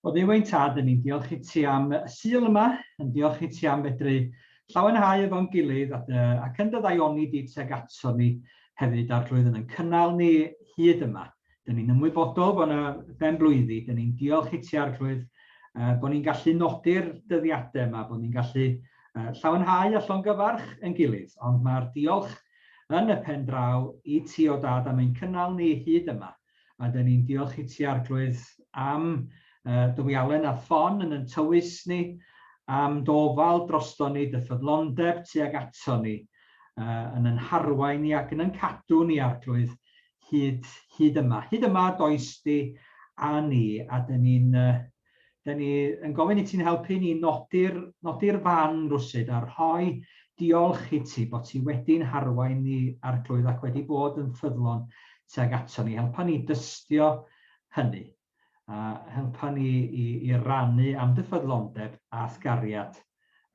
O Dduw ein Tad, dyn ni'n diolch i ti am y Sul yma, yn diolch i ti am fedru llawenhau efo'n gilydd a dy, ac yn dy ddaioni di tuag ato ni hefyd, Arglwydd, yn yn cynnal ni hyd yma. Dyn ni'n ymwybodol bod yna ben-blwyddi, dyn ni'n diolch i ti, Arglwydd, bod ni'n gallu nodi'r dyddiadau yma, bod ni'n gallu llawenhau a llongyfarch yn gilydd, ond mae'r diolch yn y pen draw i ti o Dad am ein cynnal ni hyd yma. A dyn ni'n diolch i ti, Arglwydd, am dy wialen a ffon yn yn tywys ni, am dy ofal droston ni, dy ffyddlondeb tuag ato ni, yn yn harwain ni ac yn yn cadw ni, Arglwydd, hyd, hyd yma. Hyd yma does di a ni, a dyn ni'n Dyn ni yn gofyn i ti'n helpu ni nodi'r, nodi'r fan rwsut a rhoi diolch i ti bod ti wedi'n harwain ni Arglwydd ac wedi bod yn ffyddlon tuag ato ni. Helpa ni dystio hynny a helpa ni i, i rannu am dy ffyddlondeb a'th gariad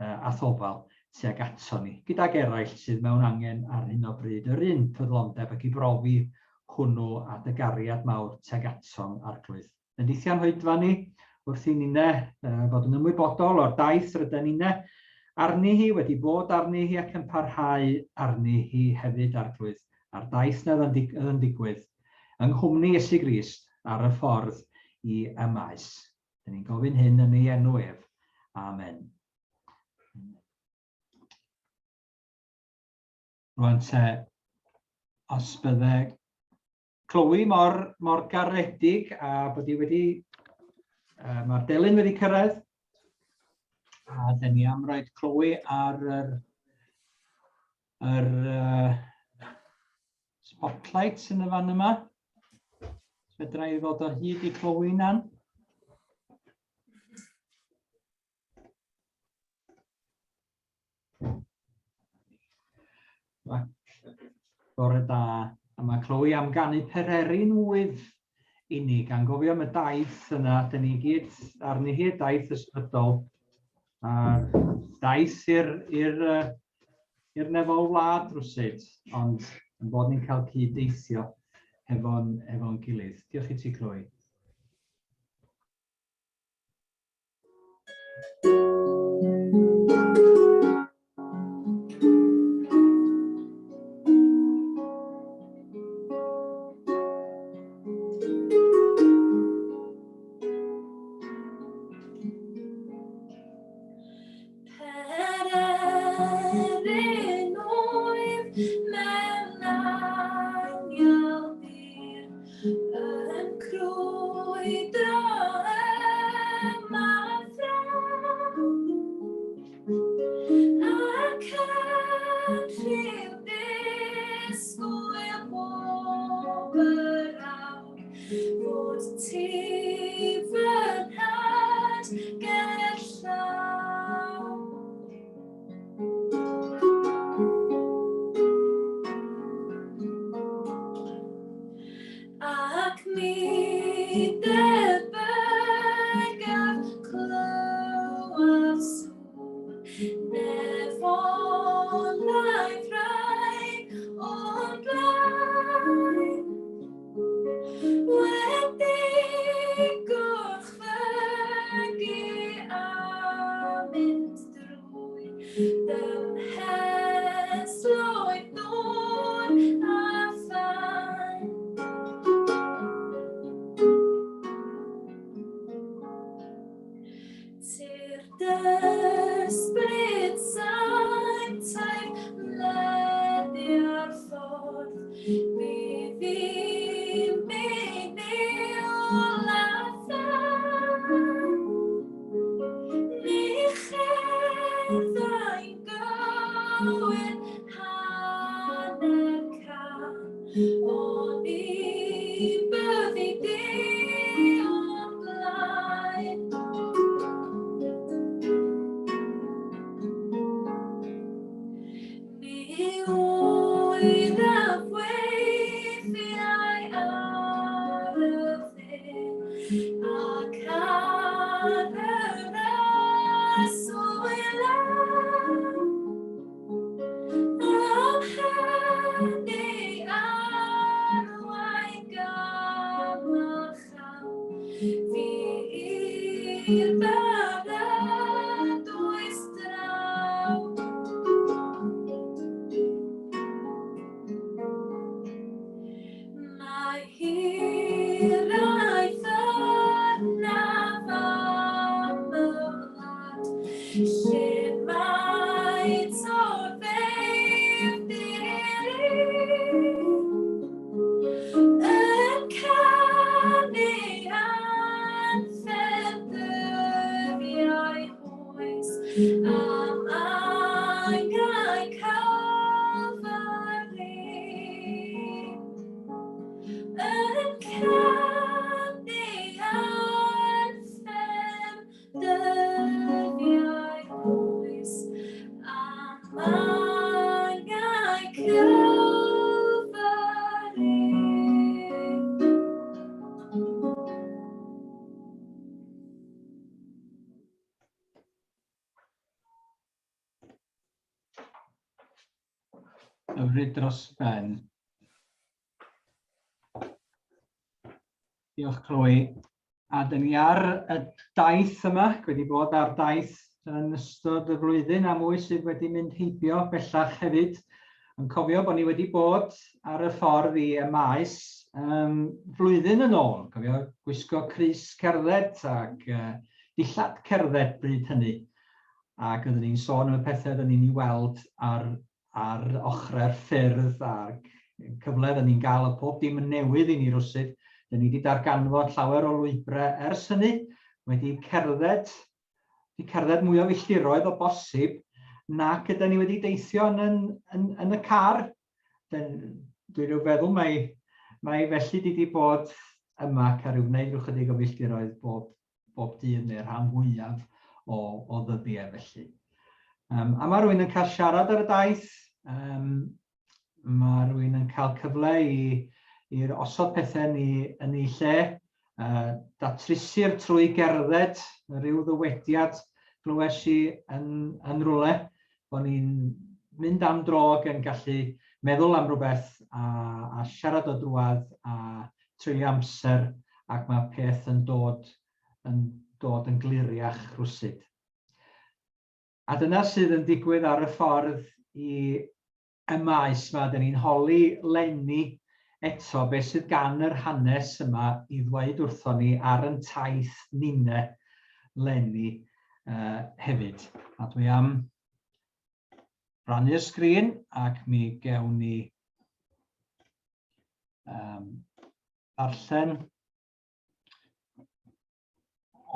a'th ofal tuag ato ni, gydag eraill sydd mewn angen ar hyn o bryd yr un ffyddlondeb ac i brofi hwnnw a dy gariad mawr tuag atom, Arglwydd. Bendithia'n hoedfa ni wrth i ninne fod yn ymwybodol o'r daith ryden ninne arni hi, wedi bod arni hi ac yn parhau arni hi hefyd, Arglwydd, a'r daith 'na oedd yn digwydd yng nghwmni Iesu Grist ar y ffordd i Emmaus. Dyn ni'n gofyn hyn yn ei enw ef. Amen. Rwan te, os bydde Chloe mor, mor garedig a bod hi wedi... Mae'r delyn wedi cyrraedd. A dyn ni am roed Chloe ar yr, yr spotlight yn y fan yma. Fedra i ddod o hyd i Chloe na'n. Bore da. A mae Chloe am ganu Pererin Wyf i ni, gan gofio am y daith yna, dyn ni gyd arni hi, daith ysbrydol, a'r daith i'r i'r i'r nefol wlad rwsut, ond yn bod ni'n cael cyd-deithio hefo'n hefo gilydd. Diolch i ti, Chloe. Pererin oedd mewn anial dir, Yn crwydro yma draw, Ac yn rhyw ddisgwyl bob yr awr, Fod ti fy nhad gerllaw. Ac mi debygaf clywed sŵn nefolau rhai o'n blaen. Wedi gorchfygu a mynd drwy dymhestloedd dŵr a thân. Tyrd Ysbryd Sanctaidd, ledia'r ffordd, bydd i mi niwl a thân. Ni cherddai'n gywir hanner cam, oni byddi di o'm blaen. Lle mae torfeydd dirif Yn canu anthem dyddiau oes Am angau Calfari. Yn canu anthem Dyddiau oes am angau Calfari. Hyfryd dros ben. Diolch Chloe. A dyn ni ar y daith yma, wedi bod ar daith yn ystod y flwyddyn a mwy sydd wedi mynd heibio bellach hefyd. Yn cofio bod ni wedi bod ar y ffordd i y maes um, flwyddyn yn ôl. Cofio gwisgo crys cerdded ac uh, dillad cerdded bryd hynny. Ac oeddwn ni'n sôn am y pethau oeddwn ni'n ei weld ar ar ochrau'r ffyrdd a'r cyfle oedden ni'n gael, oedd pob dim yn newydd i ni rywsut. Dyn ni wedi darganfod llawer o lwybrau ers hynny, wedi cerdded, wedi cerdded mwy o filltiroedd o bosib nac ydy ni wedi deithio yn, yn, yn, yn y car. Dwi'n rhyw feddwl mai, mai felly di di bod yma ac ar ryw wneud rhyw chydig o filltiroedd bob, bob dydd neu'r rhan fwyaf o, o ddyddiau felly. Um, a mae rhywun yn cael siarad ar y daith, um, mae rhywun yn cael cyfle i, i'r osod pethau yn ei, yn ei lle, uh, datrysir trwy gerdded, rhyw ddywediad glywes i yn, yn rhywle, bod ni'n mynd am dro ac yn gallu meddwl am rhywbeth a, a siarad o drwad a treulio amser ac mae peth yn dod yn dod yn gliriach rhywsut. A dyna sydd yn digwydd ar y ffordd i y maes yma. Dyn ni'n holi Lenny eto beth sydd gan yr hanes yma i ddweud wrthon ni ar yn taith ninne Lenny uh, hefyd. A dwi am rannu'r sgrin ac mi gewn ni um, ddarllen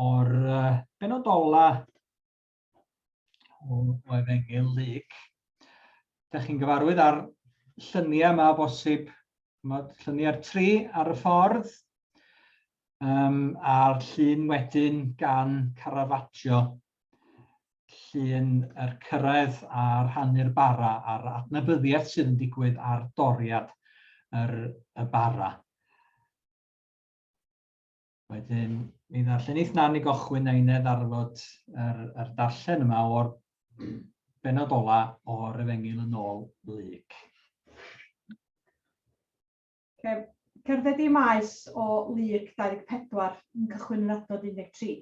o'r uh, benod ola o, o Efengyl Luc. Dych chi'n gyfarwydd â'r lluniau yma o bosib, lluniau'r tri ar y ffordd, um, a'r llun wedyn gan Caravaggio, llun yr cyrraedd a rhannu'r bara a'r adnabyddiaeth sydd yn digwydd ar doriad yr, y bara. Wedyn, mi ddarllenith Nan i gochwyn a inne ddarfod yr, yr darllen yma o'r benod ola o'r Efengyl yn ôl Luc. Cerdded i maes o Luc 24 yn cychwyn yn adnod 13.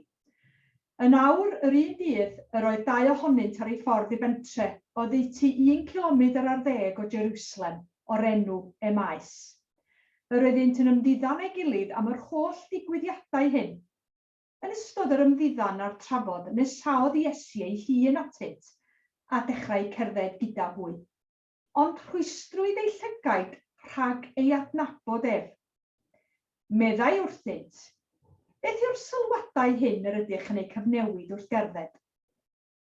Yn awr, yr un dydd, yr oedd dau ohonynt ar eu ffordd i bentre oddeutu un cilomedr ar ddeg o Jerusalem, o'r enw Emaus. Yr oeddynt yn ymddiddan â'i gilydd am yr holl ddigwyddiadau hyn. Yn ystod yr ymddiddan a'r trafod, nesaodd Iesu ei hun atynt, a dechrau cerdded gyda hwy. Ond rhwystrwyd eu llygaid rhag ei adnabod ef. Meddai wrthynt, Beth yw'r sylwadau hyn yr ydych yn eu cyfnewid wrth gerdded?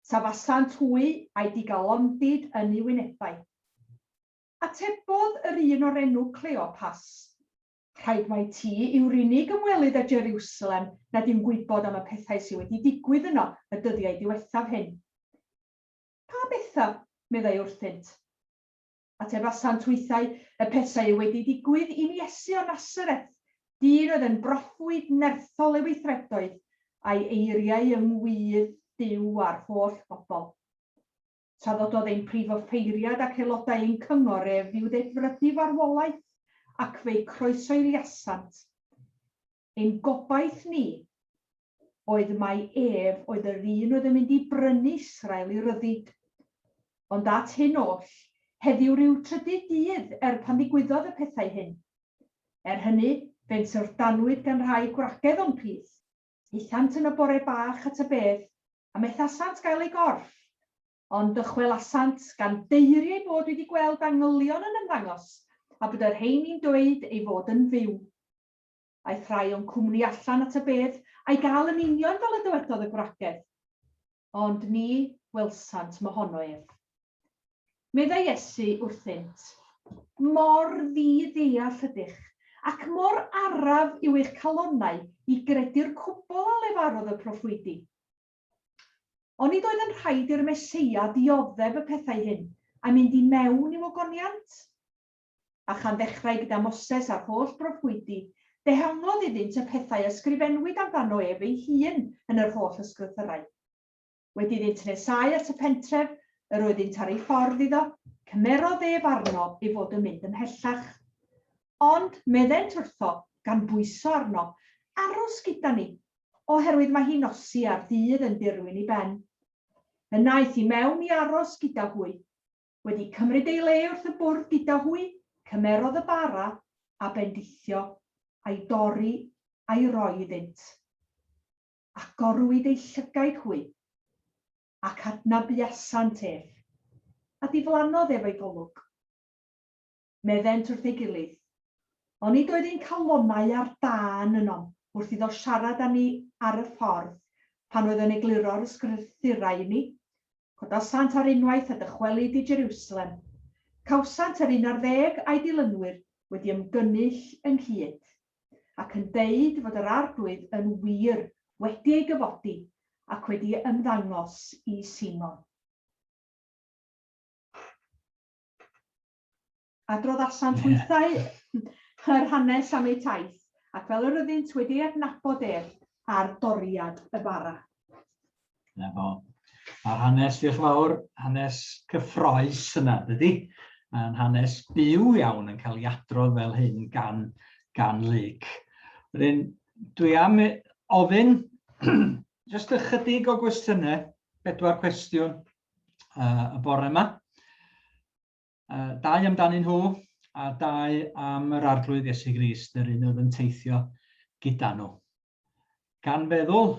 Safasant hwy a'u digalondid yn eu wynebau. Atebodd yr un o'r enw Cleopas, Rhaid mai ti yw'r unig ymwelydd â Jeriwsalem nad yw'n gwybod am y pethau sydd wedi digwydd yno y dyddiau diwethaf hyn. Pa bethau? meddai wrthynt. Atebasant hwythau, Y pethau yw wedi digwydd i'm Iesu o Nasareth, dyn oedd yn broffwyd nerthol ei weithredoedd, a'i eiriau yng ngwydd Duw a'r holl bobl. Traddododd ein prif offeiriad ac aelodau ein cyngor ef i'w ddedfrydu farwolaeth, ac fe'i croesoeliasant. Ein gobaith ni oedd mai ef oedd yr un oedd yn mynd i brynu Israel i ryddid. Ond at hyn oll, heddiw rhyw trydydd dydd er pan ddigwyddodd y pethau hyn. Er hynny, fe'n syfrdanwyd gan rhai gwragedd o'n plith. Aethant yn y bore bach at y bedd, A methasant gael ei gorff, ond dychwelasant gan daeru ei bod wedi gweld angylion yn ymddangos, a bod y rheini'n dweud ei fod yn fyw. Aeth rhai o'n cwmni allan at y bedd, a'i gael yn union fel y dywedodd y gwragedd. Ond ni welsant mohono ef. Meddai Iesu wrthynt, Mor ddi-ddeall ydych, ac mor araf yw eich calonnau i gredu'r cwbl a lefarodd y proffwydi. Onid oedd yn rhaid i'r Meseia ddioddef y pethau hyn, a mynd i mewn i'w ogoniant? A chan ddechrau gyda Moses a'r holl broffwydi, dehonglodd iddynt y pethau a ysgrifennwyd amdano ef ei hun yn yr holl ysgrythyrau. Wedi iddynt nesáu at y pentref, yr oeddynt ar eu ffordd iddo, cymerodd ef arno ei fod yn mynd ymhellach. Ond, meddent wrtho, gan bwyso arno, Aros gyda ni, oherwydd mae hi'n nosi a'r dydd yn dirwyn i ben. Yna aeth i mewn i aros gyda hwy. Wedi cymryd ei le wrth y bwrdd gyda hwy, cymerodd y bara, a bendithio, a'i dorri, a'i roi iddynt. Agorwyd eu llygaid hwy, ac adnabuasant ef, a diflannodd ef o'u golwg. Meddent wrth ei gilydd, Onid oedd ein calonnau ar dân ynom wrth iddo siarad â ni ar y ffordd, pan oedd yn egluro'r ysgrythurau i ni? Codasant ar unwaith a dychwelyd i Jeriwsalem. Cawsant yr unarddeg a'i dilynwyr wedi ymgynnull ynghyd, ac yn deud fod yr Arglwydd yn wir wedi ei gyfodi ac wedi ymddangos i Simon. Adroddasant hwythau yr hanes am eu taith, ac fel yr oeddynt wedi ei adnabod ef ar doriad y bara. Na fo. Mae'r hanes, diolch yn fawr, hanes cyffroes yna, dydy? Mae'n hanes byw iawn yn cael ei adrodd fel hyn gan, gan Luc. Wedyn, dwi am ofyn jyst ychydig o gwestiynau, bedwar cwestiwn uh, y bore yma. Dau amdanyn nhw, a dau am yr Arglwydd Iesu Grist, yr un oedd yn teithio gyda nhw. Gan feddwl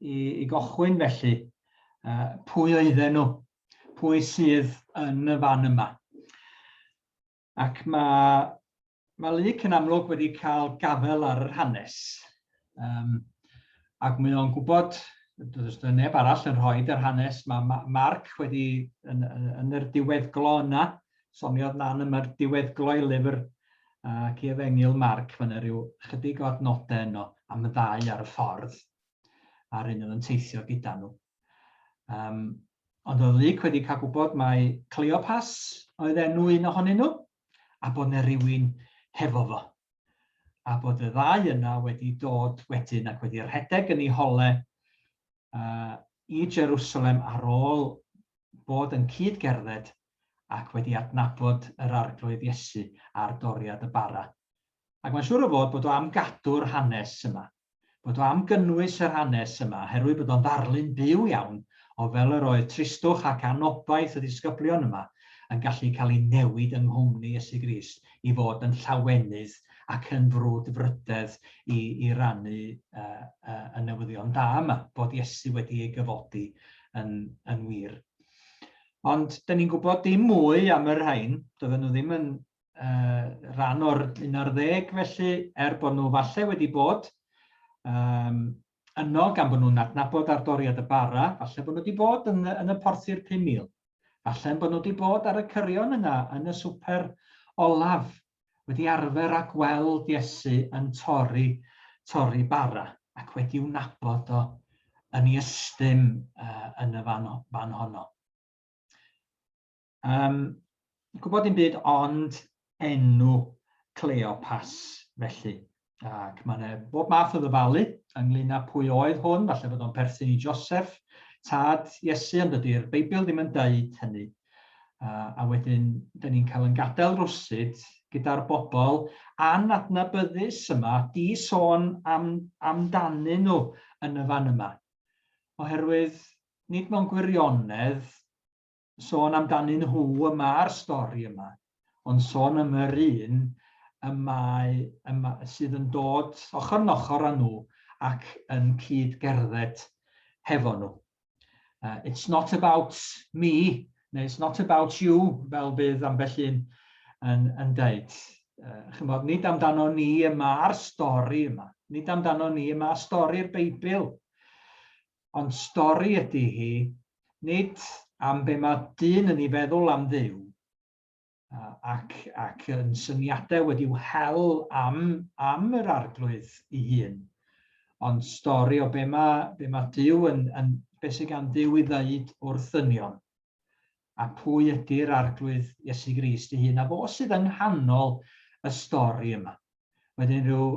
i, i gochwyn felly, uh, pwy oedden nhw? Pwy sydd yn y fan yma? Ac mae Mae Luc yn amlwg wedi cael gafael ar yr hanes. Um, ac mae o'n gwybod, does yna neb arall yn rhoi yr hanes, mae Marc wedi, yn, yn, yn yr diweddglo yna, soniodd Nan am yr diweddglo i lyfr ac i efengyl Marc, mae yna rhyw chydig o adnodau yno am y ddau ar y ffordd, a'r un oedd yn teithio gyda nhw. Um, ond oedd Luc wedi cael gwybod mai Cleopas oedd enw un ohonyn nhw, a bod 'na rywun hefo fo. A bod y ddau yna wedi dod wedyn ac wedi rhedeg yn ei hole uh, i Jerusalem ar ôl bod yn cyd-gerdded ac wedi adnabod yr Arglwydd Iesu ar doriad y bara. Ac mae'n siŵr o fod bod o am gadw'r hanes yma, bod o am gynnwys yr hanes yma, oherwydd bod o'n ddarlun byw iawn o fel yr oedd tristwch ac anobaith y disgyblion yma yn gallu cael ei newid yng nghwmni Iesu Grist i fod yn llawenydd ac yn frwdfrydedd i, i rannu uh, uh, y newyddion da yma, bod Iesu wedi ei gyfodi yn, yn wir. Ond, dyn ni'n gwybod dim mwy am y rhain, doedden nhw ddim yn uh, rhan o'r 11 felly, er bod nhw falle wedi bod um, yno gan bod nhw'n adnabod ar doriad y bara, falle bod nhw wedi bod yn, yn y porthi'r 5,000. Falle bod nhw wedi bod ar y cyrion yna yn y swper olaf, wedi arfer â gweld Iesu yn torri, torri bara ac wedi'w nabod o yn ei ystym uh, yn y fan, fan honno. Yym, gwybod dim byd ond enw Cleopas felly. Ac mae yna bob math o ddyfalu ynglyn â pwy oedd hwn, falle bod o'n perthyn i Joseph, tad Iesu, ond dydy'r Beibl ddim yn deud hynny. Uh, a wedyn, dyn ni'n cael yn gadael rwsut gyda'r bobl anadnabyddus yma, di sôn am, amdanyn nhw yn y fan yma. Oherwydd nid mewn gwirionedd sôn amdanyn nhw y mae'r stori yma, ond sôn am yr un y mae, y mae, sydd yn dod ochr yn ochr â nhw ac yn cyd-gerdded hefo nhw. It's not about me, neu it's not about you, fel bydd ambell un yn deud. Chymod, nid amdano ni y mae'r stori yma. Nid amdano ni y mae stori'r Beibl. Ond stori ydy hi, nid am be mae dyn yn ei feddwl am Dduw, ac, ac yn syniadau wedi'w hel am, am yr arglwydd ei hun. Ond stori o be mae, be mae Duw yn, yn, be sydd gan Duw i ddeud wrth ddynion. A pwy ydy'r arglwydd Iesu Grist ei hun, a fo sydd yng nghanol y stori yma. Wedyn rhyw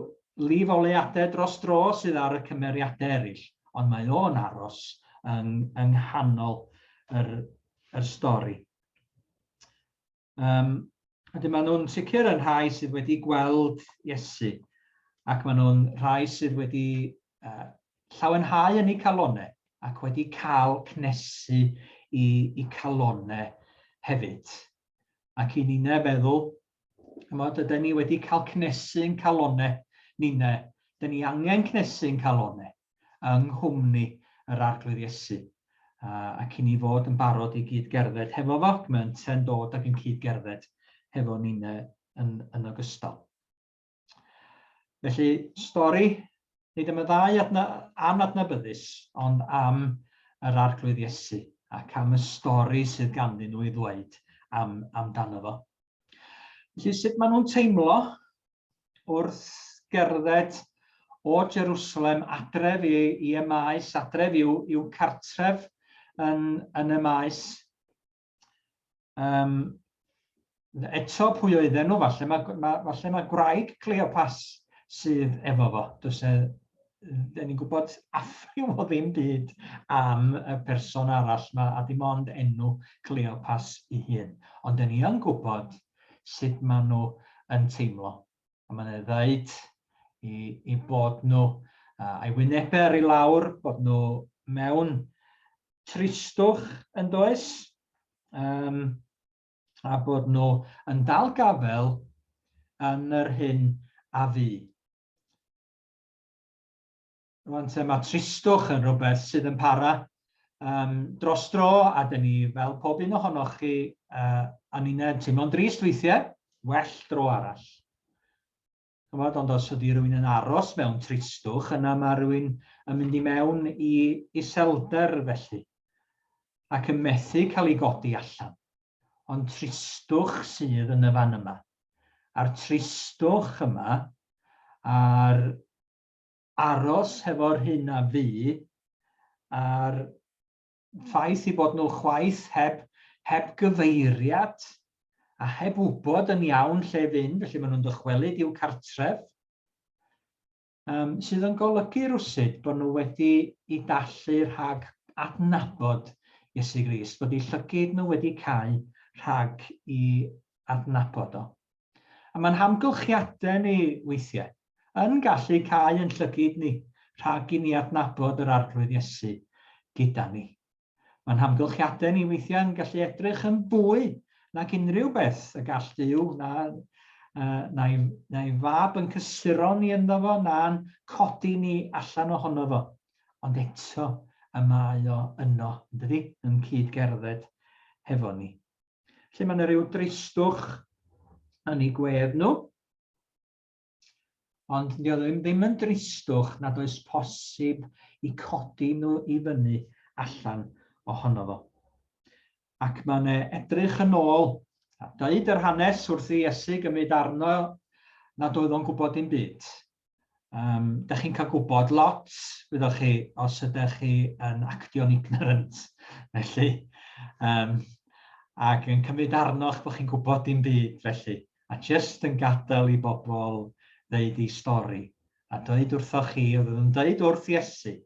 lif oleuadau dros dro sydd ar y cymeriadau eraill, ond mae o'n aros yng, yng nghanol yr, yr stori. Um, Wedyn maen nhw'n sicr yn rhai sydd wedi gweld Iesu, ac maen nhw'n rhai sydd wedi llawenhau yn eu calonau ac wedi cael cnesu i, i calonau hefyd. Ac i ninne feddwl, chymod, ydyn ni wedi cael cnesu'n calonau ninne, dyn ni angen cnesu'n calonau yng nghwmni yr Arglwydd Iesu, ac i ni fod yn barod i gyd-gerdded hefo fo, ac mae yntau'n dod ac yn cyd-gerdded hefo ninne yn, yn ogystal. Felly, stori, nid am y ddau adna, anadnabyddus, ond am yr Arglwydd Iesu ac am y stori sydd ganddyn nhw i ddweud am, amdano fo. Felly, sut maen nhw'n teimlo wrth gerdded o Jerusalem adref i, i y maes, adref i'w, i'w cartref yn, yn y maes. Um, eto, pwy oedden nhw? Falle mae, mae, falle mae gwraig Cleopas sydd efo fo. Does e, dyn ni'n gwybod affriw o ddim byd am y person arall ma, a dim ond enw Cleopas ei hun. Ond dyn ni yn gwybod sut maen nhw yn teimlo. A mae'n ei ddeud i, i bod nhw, a'i wynebau ar ei lawr, bod nhw mewn tristwch yn does, um, a bod nhw yn dal gafel yn yr hyn a fu. Rwan te, mae tristwch yn rhywbeth sydd yn para um, dros dro, a dyn ni, fel pob un ohonoch chi, a ni'n teimlo'n drist weithiau, well dro arall. Chymod, ond os ydy rhywun yn aros mewn tristwch, yna mae rhywun yn mynd i mewn i iselder felly, ac yn methu cael ei godi allan. Ond tristwch sydd yn y fan yma. A'r tristwch yma, a'r aros hefo'r hyn a fu, a'r ffaith i bod nhw chwaith heb, heb gyfeiriad a heb wybod yn iawn lle fynd, felly maen nhw'n dychwelyd i'w cartref, um, sydd yn golygu rwsut bod nhw wedi i dallu rhag adnabod Iesu Grist, bod eu llygid nhw wedi cau rhag i adnabod o. A mae'n hamgylchiadau ni weithiau yn gallu cau yn llygid ni rhag i ni adnabod yr Arglwydd Iesu gyda ni. Mae'n hamgylchiadau ni weithiau yn gallu edrych yn fwy nag unrhyw beth y gall Duw na, na'i, na'i fab yn cysuro ni ynddo fo, na'n codi ni allan ohono fo. Ond eto y mae o yno, yn dydi, yn cyd-gerdded hefo ni. Felly mae yna rhyw dristwch yn ei gwedd nhw. Ond di o ddim, ddim yn dristwch nad oes posib i codi nhw i fyny allan ohono fo. Ac mae'n e edrych yn ôl, a dweud yr hanes wrth i Iesu gymryd arno nad oedd o'n gwybod dim byd. Um, da chi'n cael gwybod lot, wyddoch chi, os ydych chi yn actio'n ignorant. Felly, um, ac yn cymryd arnoch bod chi'n gwybod dim byd, felly. A jyst yn gadael i bobl ddeud eu stori. A dweud wrthoch chi, oedd yn dweud wrth Iesu,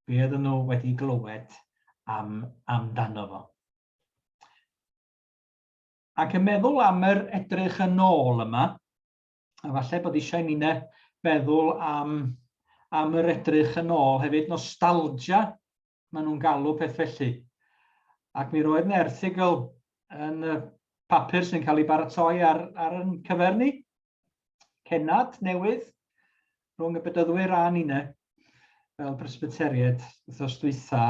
be oedden nhw wedi glywed am, amdano fo. Ac yn meddwl am yr edrych yn ôl yma, A falle bod eisiau ninne feddwl am, am yr edrych yn ôl hefyd, nostalgia, maen nhw'n galw peth felly. Ac mi roedd yna erthygl yn y papur sy'n cael ei baratoi ar, ar yn cyfer ni, cenad newydd rhwng y bedyddwyr a ninne fel Presbyteriaid wythnos dwytha.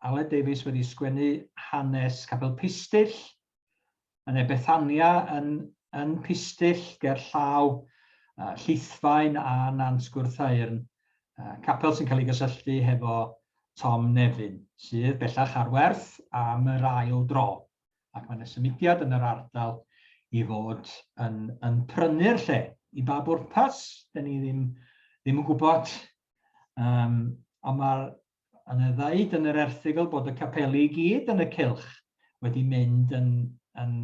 Aled Davies wedi sgwennu hanes Capel Pistyll, yn e Bethania yn, yn Pistyll ger llaw Llithfaen a Nant Gwrtheyrn, capel sy'n cael ei gysylltu hefo Tom Nefyn, sydd bellach ar werth am yr ail dro, ac mae yna symudiad yn yr ardal i fod yn, yn prynu'r lle. I ba bwrpas, dyn ni ddim, ddim yn gwybod, um, ond mae'r yna ddeud yn yr erthygl bod y capeli i gyd yn y cylch wedi mynd yn, yn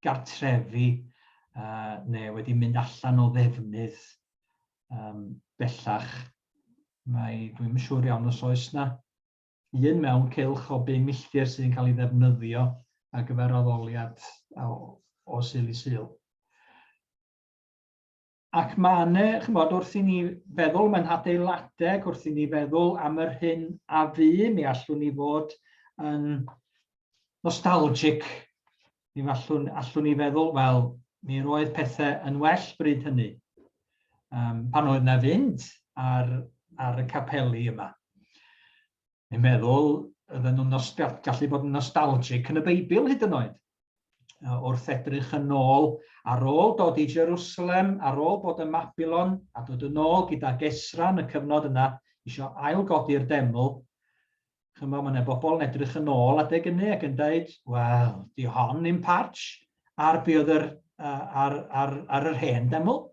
gartrefi uh, neu wedi mynd allan o ddefnydd um, bellach. Mae, dwi'n yn siŵr iawn os oes na un mewn cylch o bum milltir sydd yn cael ei ddefnyddio ar gyfer addoliad o, o Sul i Sul. Ac mae yna, chymod, wrth i ni feddwl mewn hadeiladeg, wrth i ni feddwl am yr hyn a fu, mi allwn ni fod yn nostalgic. Mi allwn, allwn ni feddwl, wel, mi roedd pethau yn well bryd hynny. Um, pan oedd na fynd ar, ar y capeli yma. Ni'n meddwl, oedden nhw'n gallu bod yn nostalgic yn y Beibl hyd yn oed. Wrth edrych yn ôl, ar ôl dod i Jerusalem, ar ôl bod ym Mabilon, a dod yn ôl gyda Gesra yn y cyfnod yna, eisiau ailgodi'r deml, chymod, mae yna bobl yn edrych yn ôl adeg hynny ac yn dweud, wel, di hon ddim parch ar be oedd yr, ar, ar, ar yr hen deml.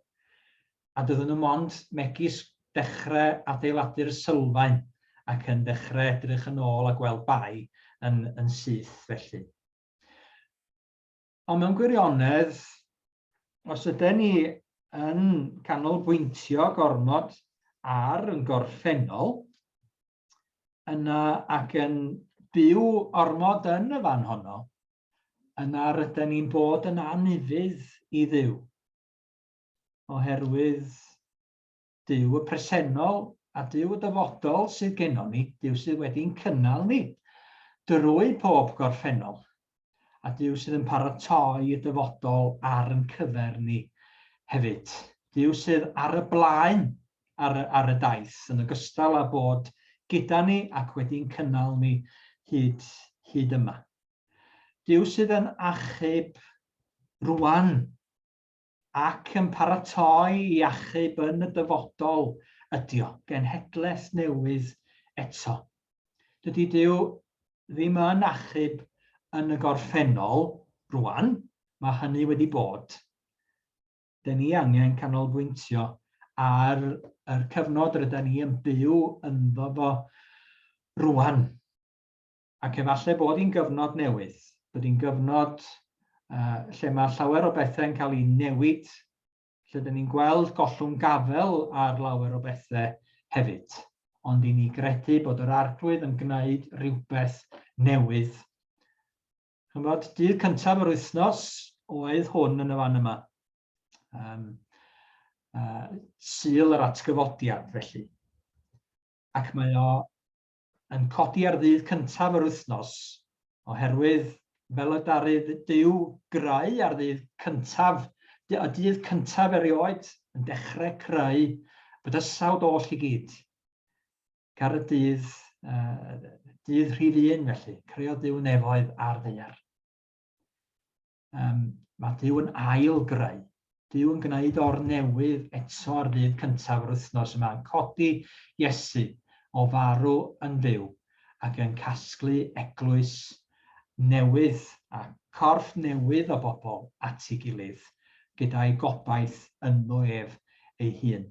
A doedden nhw mond megis dechrau adeiladu'r sylfaen ac yn dechrau edrych yn ôl a gweld bai yn, yn syth felly. Ond mewn gwirionedd, os ydyn ni yn canolbwyntio gormod ar yn gorffennol, yna ac yn byw ormod yn y fan honno, yna rydyn ni'n bod yn anufudd i Dduw. Oherwydd Duw y presennol a Duw y dyfodol sydd gennon ni, Duw sydd wedi'n cynnal ni drwy pob gorffennol, a Duw sydd yn paratoi y dyfodol ar yn cyfer ni hefyd. Duw sydd ar y blaen ar y, ar y daith, yn ogystal â bod gyda ni ac wedi'n cynnal ni hyd, hyd yma. Duw sydd yn achub rwan ac yn paratoi i achub yn y dyfodol ydi o, genhedlaeth newydd eto. Dydy Duw ddim yn achub yn y gorffennol rwan, mae hynny wedi bod. Dyn ni angen canolbwyntio ar yr cyfnod rydyn ni yn byw ynddo fo rwan. Ac efallai bod hi'n gyfnod newydd, bod hi'n gyfnod uh, lle mae llawer o bethau'n cael eu newid, lle dyn ni'n gweld gollwng gafel ar lawer o bethau hefyd. Ond i ni gredu bod yr Arglwydd yn gwneud rhywbeth newydd. Chymod, dydd cyntaf yr wythnos oedd hwn yn y fan yma. Um, uh, Sul yr atgyfodiad, felly. Ac mae o yn codi ar ddydd cyntaf yr wythnos, oherwydd fel y daru Duw greu ar ddydd cyntaf, y dydd cyntaf erioed, yn dechrau creu bydysawd oll i gyd. Car y dydd, uh, dydd rhif un felly, creodd Duw nefoedd a'r ddaear. Um, mae Duw yn ail greu. Duw yn gwneud o'r newydd eto ar ddydd cyntaf yr wythnos yma, yn codi Iesu o farw yn fyw ac yn casglu eglwys newydd a corff newydd o bobl at ei gilydd gyda'i gobaith ynddo ef ei hun.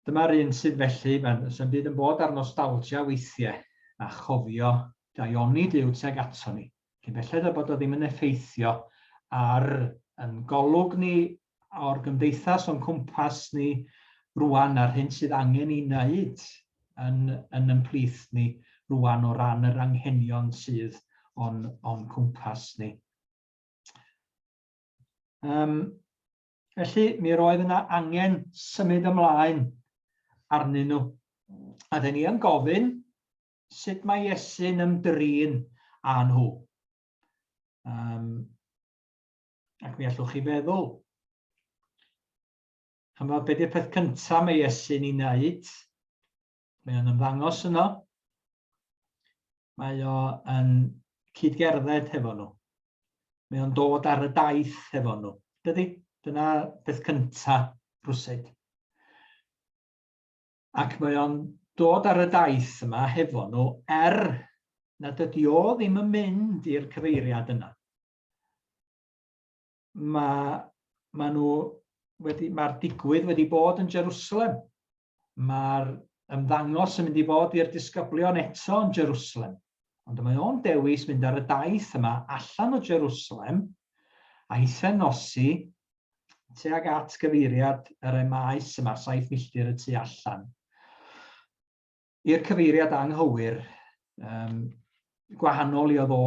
Dyma'r un sydd felly, mae'n sy'n byd yn bod ar nostalgia weithiau, a chofio daioni Duw tuag ato ni, cyn belled â bod o ddim yn effeithio ar yn golwg ni o'r gymdeithas o'n cwmpas ni rwan a'r hyn sydd angen ei wneud yn, yn ymplith ni rwan o ran yr anghenion sydd o'n, o'n cwmpas ni. Um, Felly, mi roedd yna angen symud ymlaen arnyn nhw. A dyn ni yn gofyn sut mae Iesu'n ymdrin â nhw. Um, ac mi allwch chi feddwl, chymod, be di'r peth cyntaf mae Iesu'n ei wneud? Mae o'n ymddangos yno. Mae o yn cyd-gerdded hefo nhw. Mae o'n dod ar y daith hefo nhw. Dydy? Dyna beth cynta rwsyd. Ac mae o'n dod ar y daith yma hefo nhw er nad ydy o ddim yn mynd i'r cyfeiriad yna. Mae, mae nhw wedi, mae'r digwydd wedi bod yn Jerusalem. Mae'r ymddangos yn mynd i fod i'r disgyblion eto yn Jerusalem. Ond mae o'n dewis mynd ar y daith yma allan o Jerusalem a hithe nosi tuag at gyfeiriad yr Emaus yma, 7 milltir y tu allan. I'r cyfeiriad anghywir, um, gwahanol i oedd o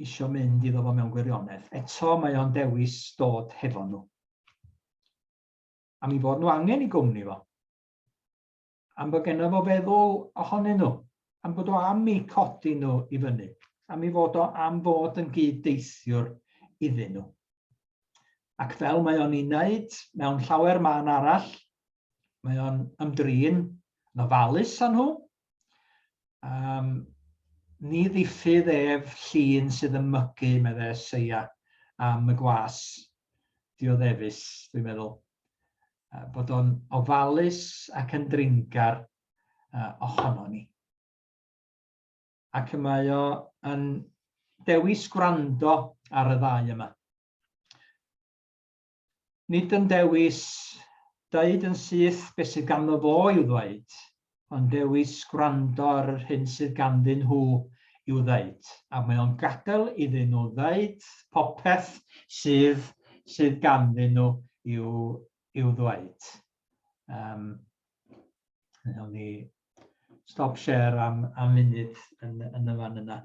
isio mynd iddo fo mewn gwirionedd. Eto mae o'n dewis dod hefo nhw. Am i fod nhw angen i gwmni fo. Am bod genno fo feddwl ohonyn nhw. Am bod o am i codi nhw i fyny. Am i fod o am fod yn gyd-deithiwr iddyn nhw. Ac fel mae o'n ei wneud mewn llawer man arall, mae o'n ymdrin yn ofalus â nhw. Um, ni ddiffydd ef llun sydd yn mygu, meddai Eseia, am y gwas dioddefus, dwi'n meddwl. Bod o'n ofalus ac yn dringar ohono ni. Ac y mae o yn dewis gwrando ar y ddau yma. Nid yn dewis deud yn syth beth sydd ganddo fo i'w ddweud, ond dewis gwrando ar yr hyn sydd ganddyn nhw i'w ddeud. A mae o'n gadael iddyn nhw ddeud popeth sydd, sydd ganddyn nhw i'w, i'w ddweud. Um, Wnawn ni stop share am, am funud yn, yn y fan yna.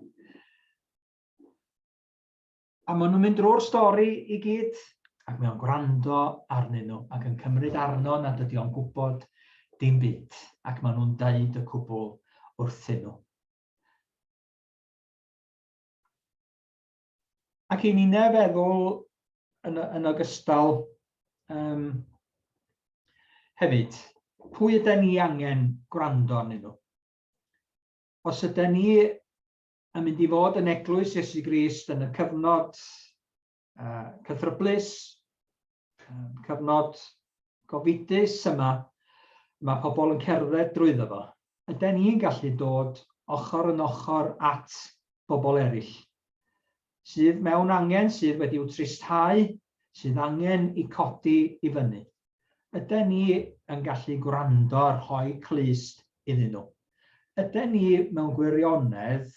A maen nhw'n mynd drwy'r stori i gyd, ac mae o'n gwrando arnyn nhw ac yn cymryd arno nad ydy o'n gwybod dim byd, ac maen nhw'n deud y cwbl wrthyn nhw. Ac i ninnau feddwl yn, yn ogystal um, hefyd, pwy ydy ni angen gwrando arnyn nhw? Os ydy ni yn mynd i fod yn eglwys Iesu Grist yn y cyfnod uh, cythryblus, um, cyfnod gofidus yma, mae pobl yn cerdded drwyddo fo. Ydy ni'n gallu dod ochr yn ochr at bobl eraill sydd mewn angen, sydd wedi'w tristhau, sydd angen i codi i fyny? Ydy ni yn gallu gwrando a rhoi clust iddyn nhw? Ydy ni mewn gwirionedd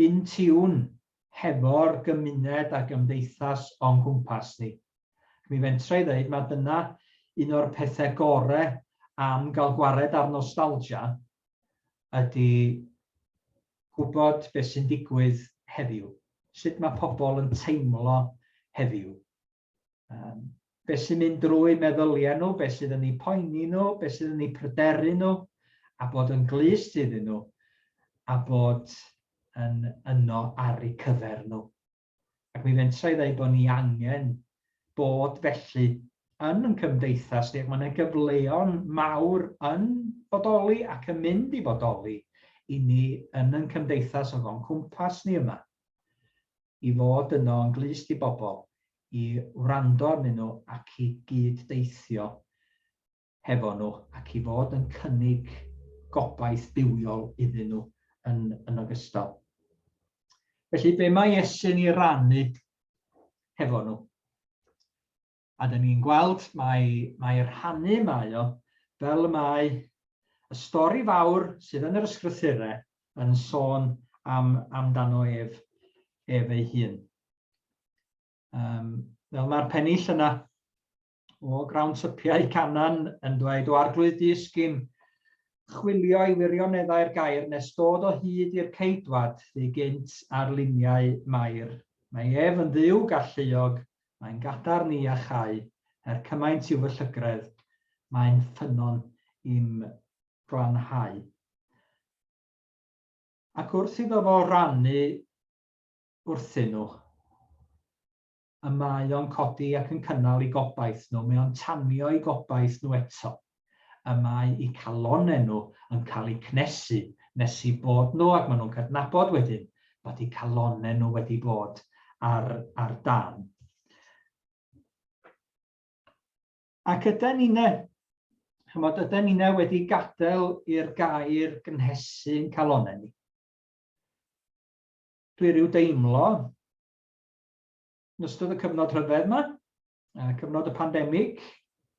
in tune hefo'r gymuned a gymdeithas o'n gwmpas ni? Mi fentra i ddeud mae dyna un o'r pethau gore am gael gwared ar nostalgia ydy gwybod beth sy'n digwydd heddiw, sut mae pobl yn teimlo heddiw. Um, beth sy'n mynd drwy meddyliau nhw, beth sydd yn eu poeni nhw, beth sydd yn eu pryderu nhw, a bod yn glust iddyn nhw, a bod yn yno ar eu cyfer nhw. Ac mi fentra i ddeud bod ni angen bod felly yn yn cymdeithas ni, ac mae yna gyfleon mawr yn bodoli ac yn mynd i fodoli i ni yn yn cymdeithas o'n cwmpas ni yma. i fod yno yn glust i bobl, i wrando arnyn nhw ac i gyd-deithio hefo nhw ac i fod yn cynnig gobaith bywiol iddyn nhw yn, yn ogystal. Felly, be mae Iesu'n ei rannu hefo nhw? A dyn ni'n gweld mai, mai rhannu mae o, fel y mae y stori fawr sydd yn yr ysgrythurau yn sôn am, amdano ef, ef ei hun. Um, fel mae'r pennill yna o grawn typiau Canan yn dweud, o arglwydd dysgyn, chwilio i wirioneddau'r gair nes dod o hyd i'r ceidwad fu gynt ar luniau Mair. Mae ef yn dduw galluog, Mae'n gadarn i iachau, er cymaint yw fy llygredd, mae'n ffynnon i'm glanhau. Ac wrth iddo fo rannu wrthyn nhw, y mae o'n codi ac yn cynnal eu gobaith nhw, mae o'n tanio eu gobaith nhw eto. Y mae eu calonnau nhw yn cael eu cnesu nes i bod nhw, ac maen nhw'n cydnabod wedyn bod eu calonnau nhw wedi bod ar, ar dan. Ac yden ninne, chymod, yden ninne wedi gadael i'r gair gynhesu'n calonnau ni. Dwi rhyw deimlo, yn ystod y cyfnod rhyfedd yma, cyfnod y pandemig,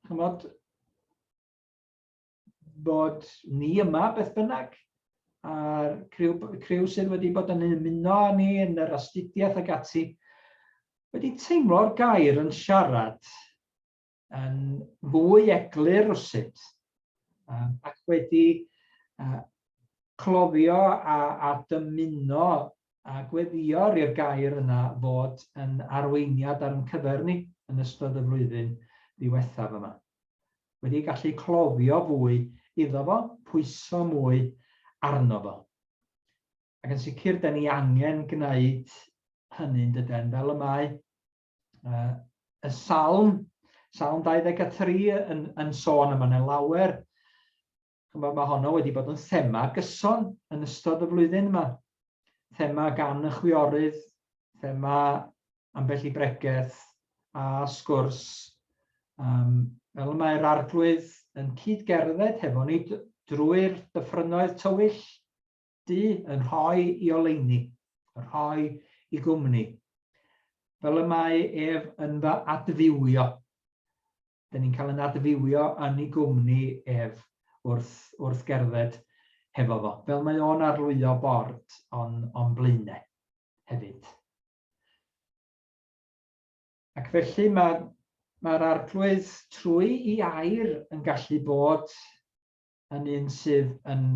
chymod, bod ni yma beth bynnag, a'r criw, criw sydd wedi bod yn ymuno â ni yn yr astudiaeth ac ati, wedi teimlo'r gair yn siarad yn fwy eglur rywsut, ac wedi cloddio a, a dymuno a gweddïo i'r gair yna fod yn arweiniad ar ein cyfer ni yn ystod y flwyddyn ddiwethaf yma. Wedi gallu cloddio fwy iddo fo, pwyso mwy arno fo. Ac yn sicr, da ni angen gwneud hynny'n dyden, fel y mae y salm, Salm 23 yn, yn sôn am yna lawer. Mae, mae honno wedi bod yn thema gyson yn ystod y flwyddyn yma. Thema gan y chwiorydd, thema ambell i bregeth a sgwrs. Um, fel y mae'r arglwydd yn cyd-gerdded hefo ni drwy'r dyffrynnoedd tywyll, du yn rhoi i oleuni, yn rhoi i gwmni, fel y mae ef yn fy adfywio. Dyn ni'n cael yn adfywio yn ei gwmni ef wrth, wrth gerdded hefo fo, fel mae o'n arlwyo bord o'n, on blaenau hefyd. Ac felly mae'r mae arglwydd trwy i air yn gallu bod yn un sydd yn,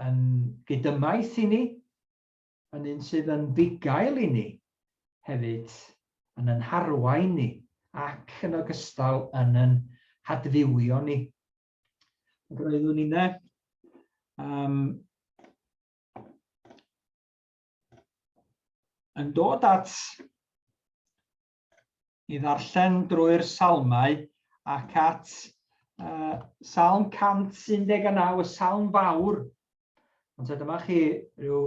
yn gydymaith i ni, yn un sydd yn fugail i ni hefyd, yn yn harwain ni ac yn ogystal yn yn hadfywio ni. Ac roeddwn inne um, yn dod at i ddarllen drwy'r salmau ac at uh, Salm 119, y salm fawr. Ond dyma chi rhyw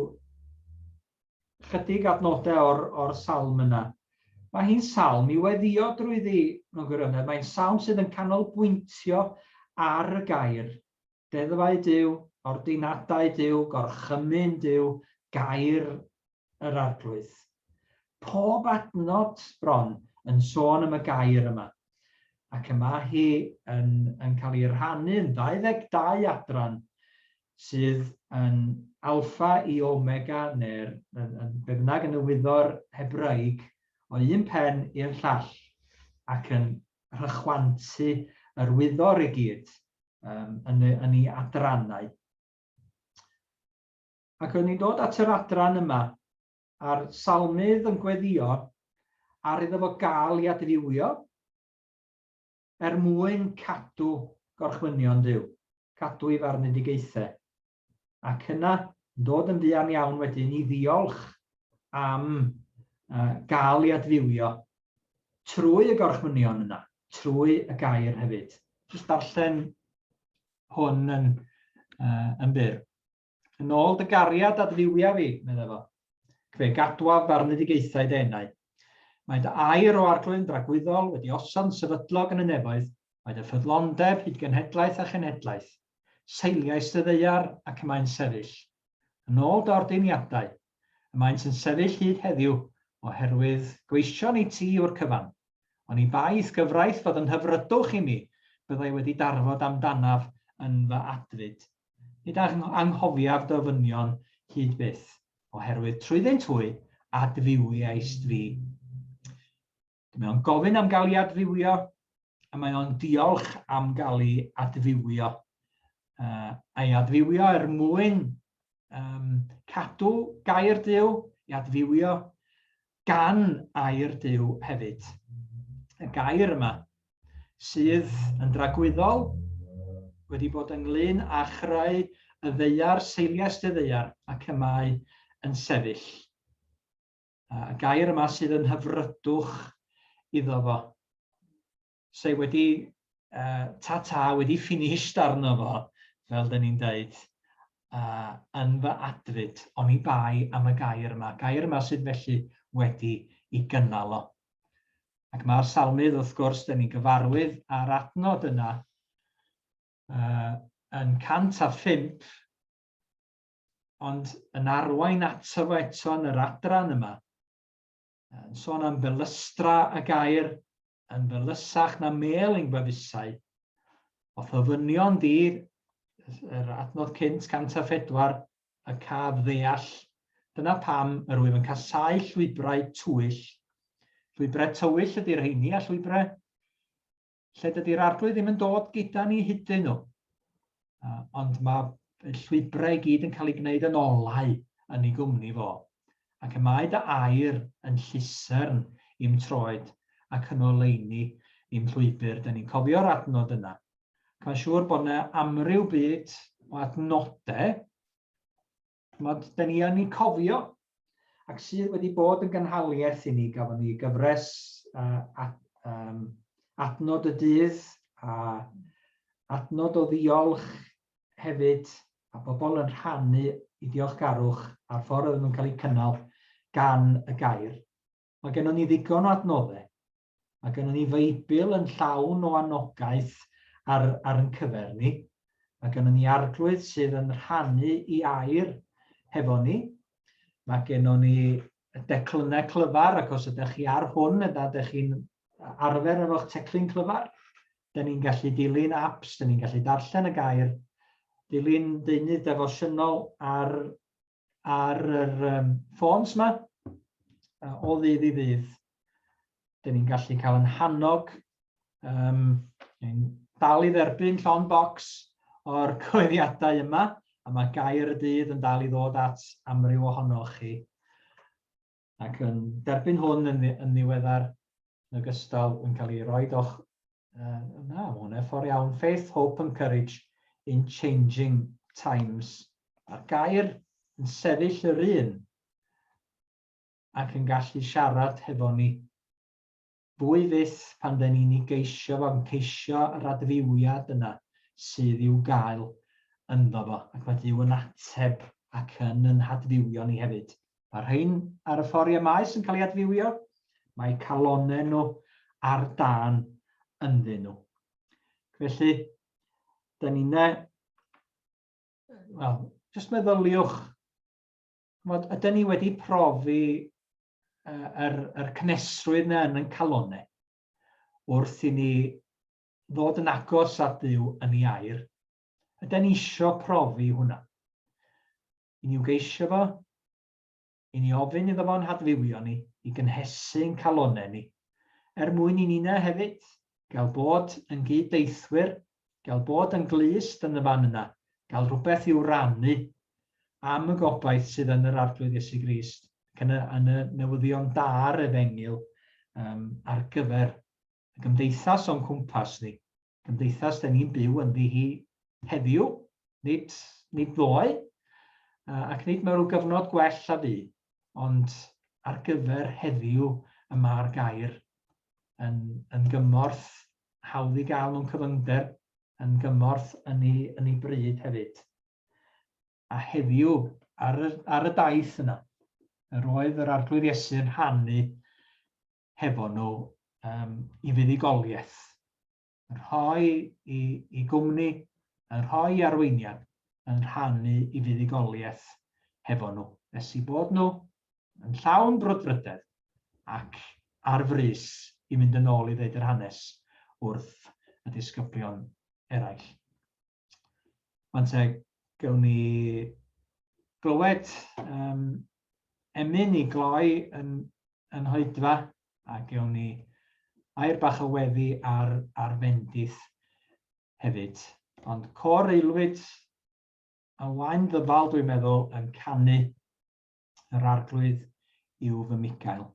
chydig adnodau o'r, or salm yna. Mae hi'n salm i weddio drwyddi mewn gwirionedd. Mae'n salm sydd yn canolbwyntio ar y gair. Deddfau Duw, ordinadau Duw, gorchymyn Duw, gair yr Arglwydd. Pob adnod bron yn sôn am y gair yma, ac y mae hi yn, yn cael ei rhannu yn 22 adran sydd yn alffa i omega, neu'r yn, yn, be bynnag yn y wyddor Hebraeg, o un pen i'r llall, ac yn rhychwantu yr wyddor i gyd um, yn, yn ei adrannau. Ac roeddwn i'n dod at yr adran yma, a'r salmydd yn gweddio ar iddo fo gael ei adfywio er mwyn cadw gorchmynion Duw, cadw ei farnedigaethau. Ac yna, yn dod yn fuan iawn wedyn i ddiolch am uh, gael ei adfywio trwy y gorchmynion yna, trwy y gair hefyd. Jyst darllen hwn yn, uh, yn byr. Yn ôl dy gariad adfywia fi, medde fo. Ac fe gadwaf farnedigaethau dy enau. Mae dy air o arglwydd yn dragwyddol wedi osod yn sefydlog yn y nefoedd, mae dy ffyddlondeb hyd genhedlaeth a chenhedlaeth. Seiliais dy ddaear ac y mae'n sefyll. Yn ôl dy ordeiniadau, y maent yn sefyll hyd heddiw, oherwydd gweision i ti yw'r cyfan. Oni bai i'th gyfraith fod yn hyfrydwch i mi, byddai wedi darfod amdanaf yn fy adfyd. Nid anghofiaf dy ofynion hyd byth, oherwydd trwyddynt hwy adfywiaist fi. Mae o'n gofyn am gael ei adfywio, a mae o'n diolch am gael ei adfywio. Uh, a'i adfywio er mwyn um, cadw gair Duw, i adfywio gan air Duw hefyd. Y gair yma sydd yn dragwyddol wedi bod ynglyn â chreu y ddaear, seiliau y ddaear, ac y mae yn sefyll. Y gair yma sydd yn hyfrydwch iddo fo. Sef wedi uh, ta-ta, wedi finished arno fo, fel dyn ni'n dweud. uh, yn fy adfyd, oni bai am y gair yma. Gair yma sydd felly wedi i gynnal o. Ac mae'r salmydd, wrth gwrs, dyn ni'n gyfarwydd â'r adnod yna uh, yn 105, ond yn arwain ato fo eto yn yr adran yma, yn sôn am felystra y gair, yn felysach na mêl ein gwefusau. O'th ofynion di, yr adnod cynt, 104, y caf ddeall. Dyna pam yr wyf yn casáu llwybrau twyll. Llwybrau tywyll ydy'r rheini a llwybrau lle dydy'r arglwydd ddim yn dod gyda ni hydyn nhw. Ond mae llwybrau i gyd yn cael eu gwneud yn olau yn ei gwmni fo. Ac y mae dy air yn llusern i'm troed ac yn oleuni i'm llwybr. Dyn ni'n cofio'r adnod yna. Ac mae'n siŵr bod yna amryw byd o adnodau Chimod, da ni yn ei cofio, ac sydd wedi bod yn gynhaliaeth i ni. Gafon ni gyfres uh, at, um, adnod y dydd a adnod o ddiolch hefyd, a bobl yn rhannu i diolchgarwch a'r ffordd oedden nhw'n cael eu cynnal gan y gair. Mae gennym ni ddigon o adnoddau. Mae gennym ni Feibl yn llawn o anogaeth ar, ar ein cyfer ni. Mae gennym ni arglwydd sydd yn rhannu i air hefo ni. Mae gennym ni declynnau clyfar, ac os ydych chi ar hwn, yna ydych chi'n arfer efo'ch teclyn clyfar. Dyn ni'n gallu dilyn apps, dyn ni'n gallu darllen y gair, dilyn deunydd defosiynol ar ar yr um, ffôns yma, o ddydd i ddydd. Dyn ni'n gallu cael yn hannog, um, ni'n dal i dderbyn llon bocs o'r cyhoeddiadau yma, a mae gair y dydd yn dal i ddod at amryw ohonoch chi. Ac yn derbyn hwn yn, yn ddiweddar, yn ogystal yn cael ei roi o'ch... Uh, na, mae hwnna ffordd iawn. Faith, hope and courage in changing times. Mae'r gair yn sefyll yr un ac yn gallu siarad hefo ni fwy fyth pan dyn ni'n ei geisio fo, yn ceisio yr adfywiad yna sydd i'w gael ynddo fo, ac mae Duw yn ateb ac yn yn hadfywio ni hefyd. Mae rhain ar y ffordd i maes yn cael ei adfywio, mae calonau nhw ar dân ynddyn nhw. Felly, dyn ni'n wel, jyst meddyliwch, ch'mod, ydyn ni wedi profi yr, yr cynhesrwydd yna yn ein calonau wrth i ni ddod yn agos at Dduw yn ei air? Ydyn ni isio profi hwnna? I ni'w geisio fo, i ni ofyn iddo fo'n hadfywio ni, i gynhesu'n calonau ni, er mwyn i ninna hefyd gael bod yn gyd-deithwyr, gael bod yn glust yn y fan yna, gael rhywbeth i'w rannu am y gobaith sydd yn yr Arglwydd Iesu Grist, ac yn y, yn y newyddion da'r efengyl um, ar gyfer y gymdeithas o'n cwmpas ni. Gymdeithas da ni'n byw ynddi hi heddiw, nid, nid ddoe, ac nid mewn rhyw gyfnod gwell a fu, ond ar gyfer heddiw y mae'r gair yn, yn gymorth hawdd i gael mewn cyfyngder, yn gymorth yn ei, yn ei bryd hefyd. A heddiw, ar y, ar y daith yna, yr oedd yr Arglwydd Iesu yn rhannu hefo nhw um, i fuddugoliaeth, yn rhoi i, i gwmni, yn rhoi arweiniad, yn rhannu i fuddugoliaeth hefo nhw, nes i bod nhw yn llawn brwdfrydedd ac ar frys i fynd yn ôl i ddeud yr hanes wrth y disgyblion eraill. Wan te, gawn ni glywed um, emyn i gloi yn, yn hoedfa a gewn ni air bach o weddi ar, ar fendith hefyd. Ond côr aelwyd a wain ddyfal, dwi'n meddwl, yn canu yr arglwydd yw fy Michael.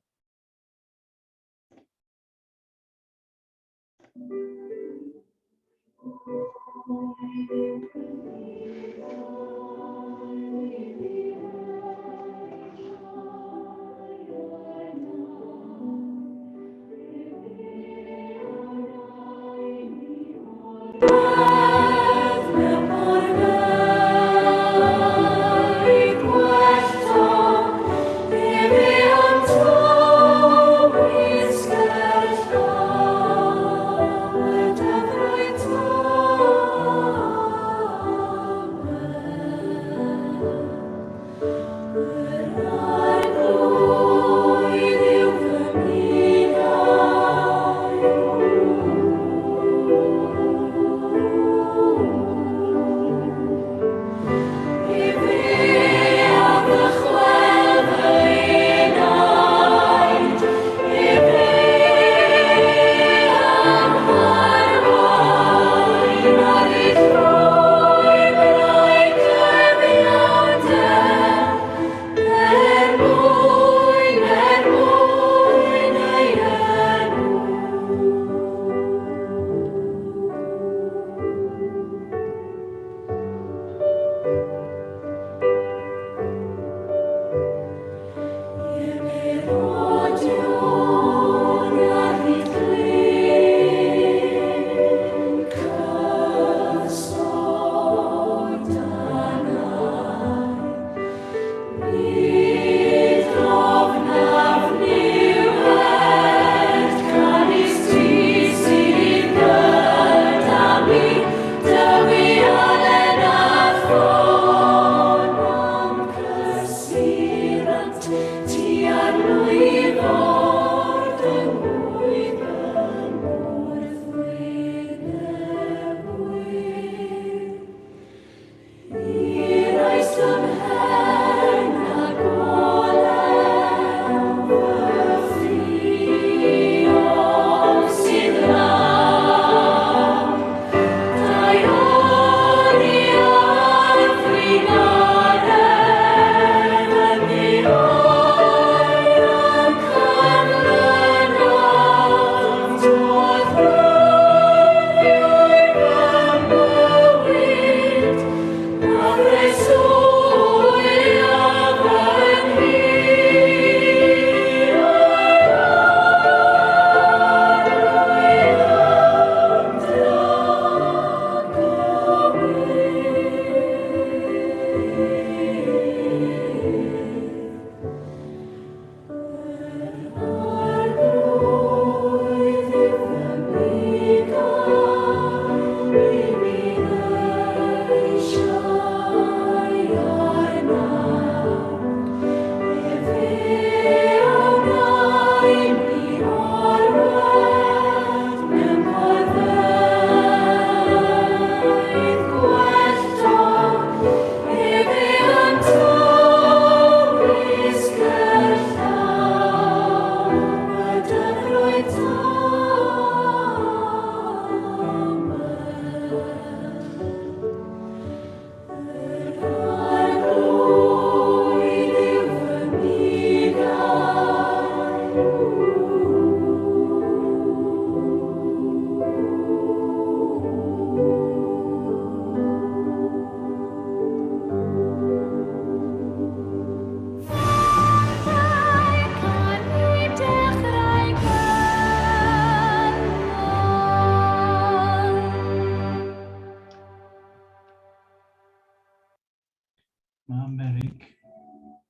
Amerig.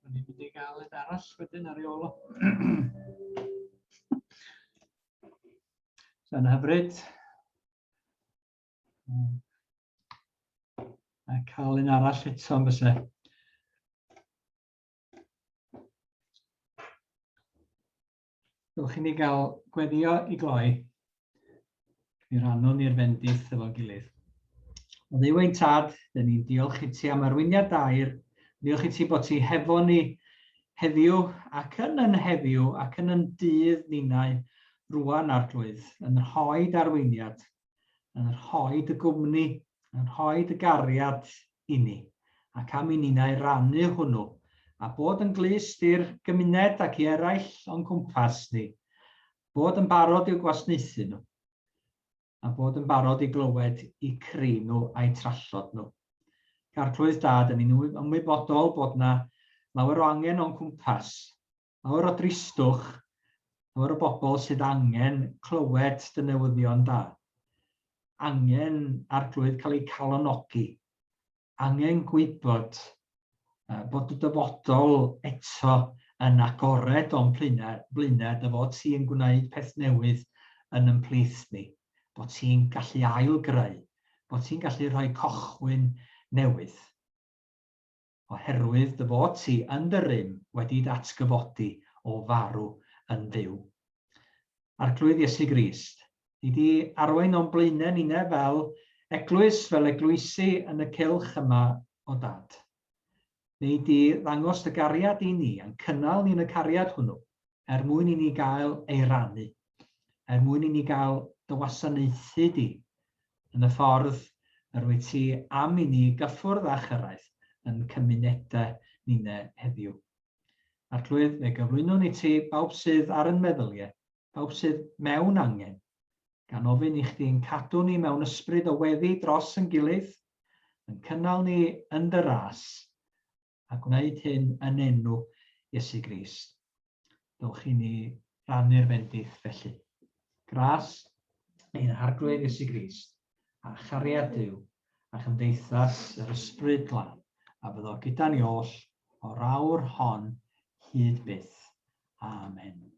O'n i'n mynd i gael un arall wedyn ar ei ôl o. Sa'n hyfryd. A cael un arall eto yn fyse. Dylech i ni gael gweddio i gloi. Mi rannwn ni'r fendith efo'n gilydd. O Dduw ein tad, dyn ni'n diolch i ti am arweiniad dair. Diolch i ti bod ti hefo ni heddiw ac yn yn heddiw ac yn yn dydd ninnau rwan arglwydd, yn rhoi arweiniad, yn rhoi dy gwmni, yn rhoi dy gariad i ni, ac am i ninnau rannu hwnnw, a bod yn glust i'r gymuned ac i eraill o'n cwmpas ni, bod yn barod i'w gwasnaethu nhw, a bod yn barod i glywed i cri nhw a'u trallod nhw. Arglwydd Dad, yn ni'n ymwybodol bod na lawer o angen o'n cwmpas, lawer o dristwch, lawer o bobl sydd angen clywed dy newyddion da, angen Arglwydd cael eu calonogi, angen gwybod bod y dyfodol eto yn agored o'n blaenau, dy fod ti'n gwneud peth newydd yn yn plith ni, bod ti'n gallu ail-greu, bod ti'n gallu rhoi cochwyn newydd. Oherwydd dy fod ti yn dy rym wedi dy atgyfodi o farw yn fyw. Arglwydd Iesu Grist, ni di arwain o'n blaenau ninne fel eglwys, fel eglwysi yn y cylch yma o Dad. Nei di ddangos dy gariad i ni a'n cynnal ni yn y cariad hwnnw, er mwyn i ni gael ei rannu, er mwyn i ni gael dy wasanaethu di yn y ffordd yr wyt ti am i ni gyffwrdd a chyrraedd yn cymunedau ninne heddiw. Arglwydd, fe gyflwynwn i ti bawb sydd ar yn meddyliau, bawb sydd mewn angen, gan ofyn i chdi'n cadw ni mewn ysbryd o weddi dros yn gilydd, yn cynnal ni yn dy ras, a gwneud hyn yn enw Iesu Grist. Dowch i ni rannu'r fendith felly. Gras ein Harglwydd Iesu Grist, a chariad Duw, a chymdeithas yr Ysbryd Glân, a fyddo gyda ni oll o'r awr hon hyd byth. Amen.